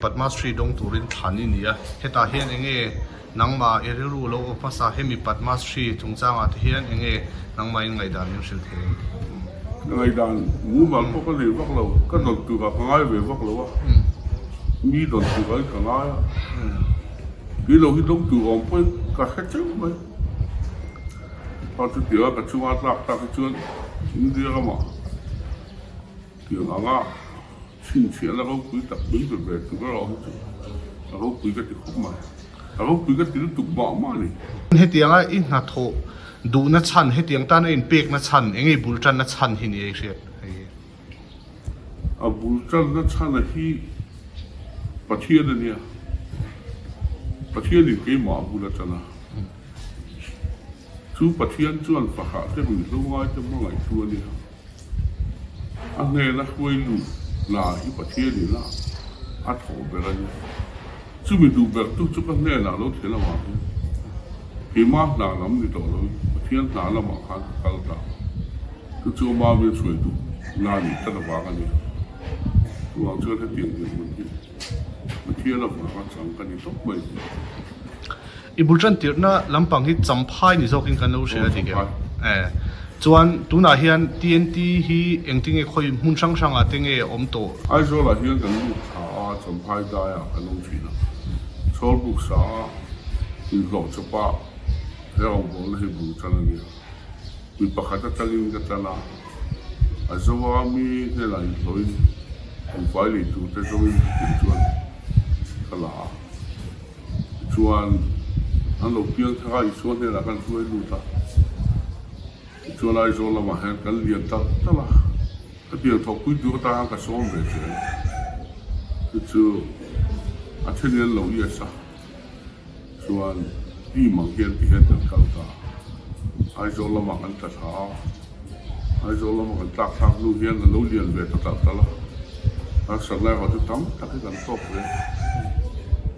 Padma Shri dawng turin thlan i ni a, hetah hian eng nge nangmah i rilru lo awm hmasa hemi Padma Shri chungchangah te hian eng nge nangmah in ngaihdan min hrilh thei em? Ka ngaihdan mumal pawh ka nei vak lo, ka dawn turah ka ngai ve vak lo a, mi dawn turah in ka ngai a, kei lo hi dawng tur awm pawhin ka hre teuh mai. Pa chutianga ka chunga tlak tak hi chuan India ramah tiang anga Chhinchhiahna ropui tak pui ve ve tur erawh hi chu a ropui ka ti khawp mai. A ropui ka ti lutuk mah mah a ni. Hetianga i hnathawh duhna chhan, hetiang tana inpekna chhan, eng nge bul tanna chhan hi ni a i hriat hei hi? A bul tanna chhana hi Pathian a nia. Pathianin keimah a bul a tan a. Chu Pathian chuan fahrah te ruihhlo ngaite hmangaihtu a nia. A hnena hruai luh hna hi Pathian ina a thawh ber a ni. Chumi duh ber tu chu ka hnenah lo thlen avangin keimah hna lam ni tawh loin Pathian hna lamah khan ka kal ta. Chu chu ama min hruai duh na nih tlat avang a ni. Chuvang chuan hetiang dinhmun hi Pathian avanga chang ka ni tawp mai. I bul tan tirhna lampang hi Champhai ni zawkin kan lo hria a dik em? Chuan tunah hian TNT hi engtinge khawi hmun hrang hrangah te nge awm tawh? Aizawlah hian kan lut tha a, Champhai daiah kan awm thin a. Chhawlbuk sa a inhlawh chawpa he rawngbawlna hi bul tan a nia. Mi pakhat atangin ka tan a, a zoa mi hnenah inhlawhin buhfai lei turte zawngin chutiang chuan ka la a. Tichuan, an lo piang thar a, Isua hnenah khan hruai lut a. Tichuan, Aizawl lamah hian kan lian talh talh a, ka pian thawkpui tur atan khan ka sawm ve zel. Chu chu a then in an lo yes a, chuan team ang hian ti hian kan kal ta a. Aizawl lamah kan tla thla a. Aizawl lama kan tlak thlak hnu hian a lo lian ve ta talh talh a, harsatna erawh chu tam tak hi kan tawk ve.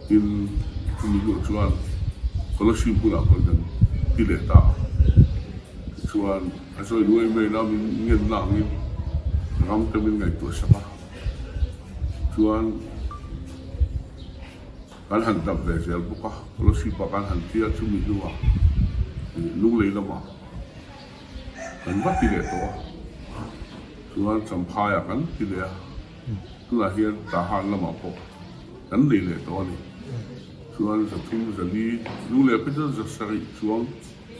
Tin, chumi hnuah chuan Kolasib hmunah pawh kan ti leh ta a, tichuan a zawi nuai mai la min ngenna angin ram te min ngaihtuah sak a, chuan kan han dap ve zel bawk a, Kolasib ah kan han ti a, chumi hnuah Lunglei lamah. Kan va ti leh tawh a, chuan Champhaiah kan ti leh a, tunah hian Tahan lamah pawh kan nei leh tawh a ni. Chuan zathum zali lu leh phei chuan zasarih chuang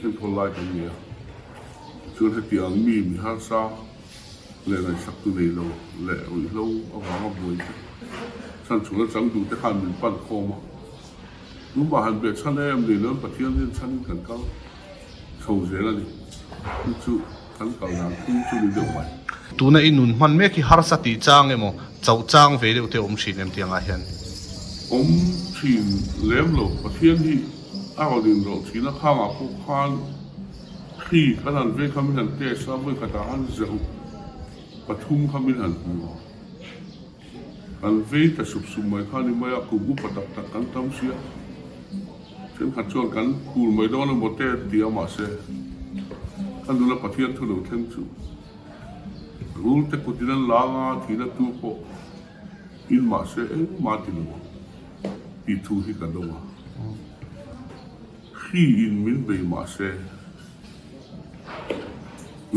enkawl lai kan nei a, chuan hetiang mi mi harsa leh ngaihsaktu nei lo leh ruihhlo avanga buai te chhan chhunga chang duh te khan min pan khawm a, tumah han behchhan em nei lo Pathian rin chhanin kan kal. Chho zel a ni. Chu chu kan kal dan phung chu ni deuh mai. Tuna i nun hman mek hi harsa tih chang emaw chauh chang ve deuh te awm thin em tiangah hian? Awm thin lem lo. Pathian hi a rawn inrawlh thin a, khangah pawh khan hri kan han vei kha min han test a, vawikhatah khan zeruk pathum kha min han hmu a. Kan vei ta sup sup mai kha ni mai a, kum upa tak tak kan tam si a. Thenkhat chuan kan phur mai dawn emaw te an ti a mahse ka nula Pathian thu lo thleng chu rul te kut in an lang a thihna tur pawh in mahse engmah a ti lo ang tih thu hi ka dawng a hri in min bei mahse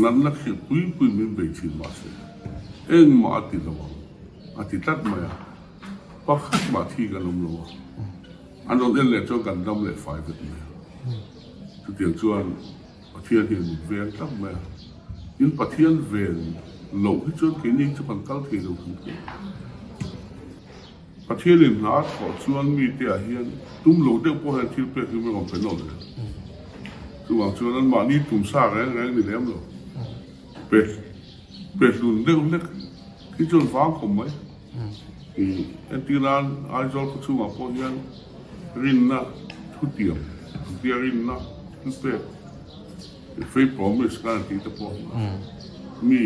natna khirh pui pui min bei thin mahse engmah a ti lo ang a ti tlat mai a pakhat mah thi kan awm lo a. An rawn en leh chuan kan dam leh fai vek mai a. Chutiang chuan Pathian hian min veng tlat mai a. Tin, Pathian ven loh hi chuan keini hi chu kan kal thei lo thung thei. Pathianin hna a thawh chuan mite ah hian tum lo deuh pawh hian thil pek hi min rawn pe nawlh zel. Chuvang chuan anmahni tum sa reng reng ni lem lo. Pe pe hlun deuh hlek hi chuan vang khawp mai. I entir nan Aizawl khaw chhungah pawh hian rinna thutiam an tia rinna thilpek faith promise khan an tih te pawh hi mi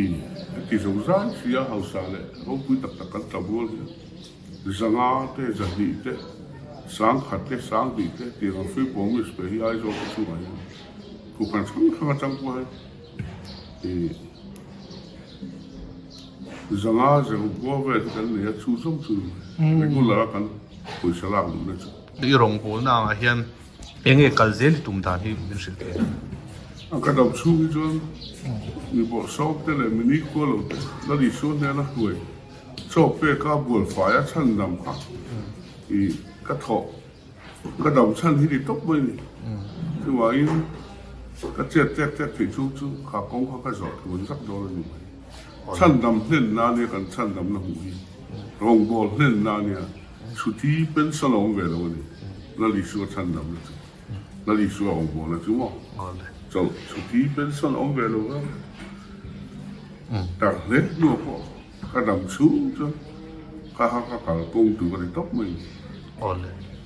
a ti zo zai si a hausa leh ropui tak tak kan tla bual hian zanga te zahnih te sangkhat te sanghnih te tiang ang faith promise pe hi Aizawl khaw chhungah hian kohhran hrang hrang atang pawh hian i. 500 zakua vel hi kan nei a, chu zawng chu regular a kan pawisa lak duhna chu. I rawngbawlna angah hian eng nge kal zel i tum dan hi min hrilh thei a? A ka dam chhung hi chuan mi bawrhsawm te leh mi nikhua lo te Lal Isua hnena hruai chaw peka bual faia chhandam kha i ka thawh Ka dam chhan hi ni tawp mai ni. Chuvangin ka chet tek tek theih chhung chu kha kawng kha ka zawh tluan zak dawn a ni mai. Chhandam hlenna ania kan chhandamna hmuh hi. Rawngbâwl hlenna ania chhuti pension a awm ve lo a ni. Lal Isua chhandamna chu. Lal Isua rawngbâwlna chu maw? Chawlh chhuti pension a awm ve lo va. Tar hle hnuah pawh ka dam chhung chuan kha kha ka kalkawng tur a ni tawp mai ni. Awle.